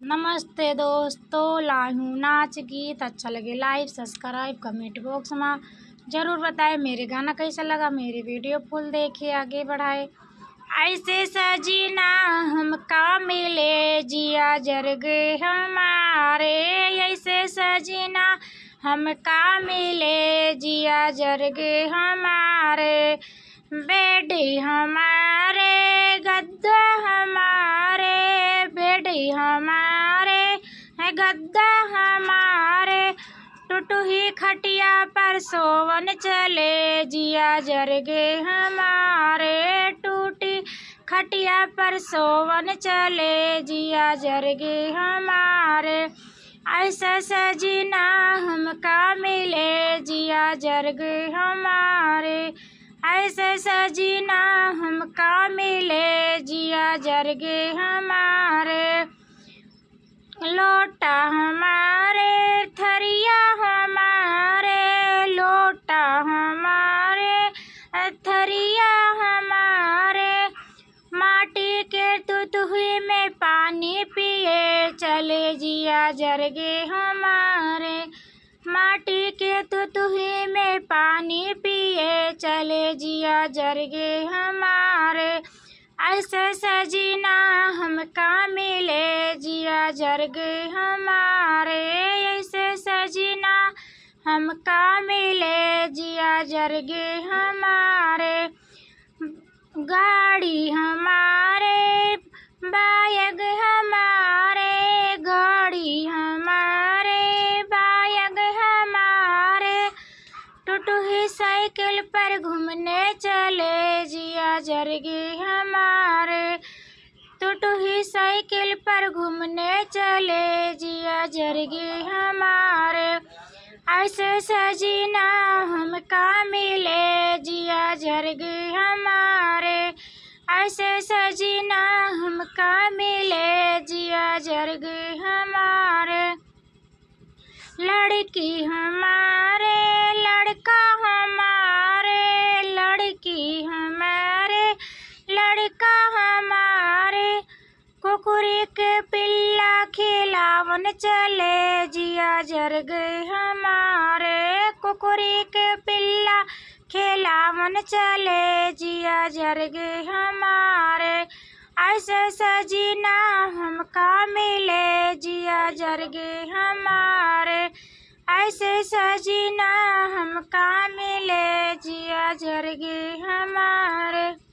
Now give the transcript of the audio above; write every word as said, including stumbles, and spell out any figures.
नमस्ते दोस्तों, लाइव हूँ नाच गीत, अच्छा लगे like, subscribe, comment box में जरूर बताएं। मेरे गाना कैसा लगा, मेरे video full देखिए, आगे बढ़ाए। ऐसे सजीना हमका मिले, जिया जर गे हमारे, ऐसे सजीना हमका मिले, जिया जर गे हमारे। बेड हमारे, गद्दा हमारे, बेड हमारे, गद्दा हमारे, टुटुही खटिया पर सोवन चले, जिया जर गे हमारे, टूटी खटिया पर सोवन चले, जिया जर गे हमारे। ऐसे सजीना हमका मिले, जिया जर गे हमारे, ऐसे सजीना हमका मिले, जिया जर गे हमारे। लोटा हमारे, थरिया हमारे, लोटा हमारे, थरिया हमारे, माटी के तुतुही में पानी पिए चले, जिया जर गे हमारे। माटी के तुतुही में पानी पिए चले, जिया जर गे हमारे। ऐसे सजीना हमका मिले, जिया जर गे हमारे, ऐसे सजीना हमका मिले, जिया जर गे हमारे। गाड़ी हमारे, bag हमारे, गाड़ी हमारे, bag हमारे, टुटुही साइकिल पर घूमने चले, जिया जर गे हमारे। टुटुही साइकिल पर घूमने चले, जिया जर गे हमारे। ऐसे सजीना हमका मिले, जिया जर गे हमारे। ऐसे सजीना हमका मिले, जिया जर गे हमारे। लड़की हमारे, लड़का हमारे, लड़की हमारे, लड़का हमारे, कुकुरी के पिल्ला खिलावन चले, जिया जर गे हमारे, कुकुरी के पिल्ला खिलावन चले, जिया जर गे हमारे। ऐसे सजीना हमका मिले, जिया जर गे हमारे, ऐसे सजीना हमका मिले, जिया जर गे हमारे।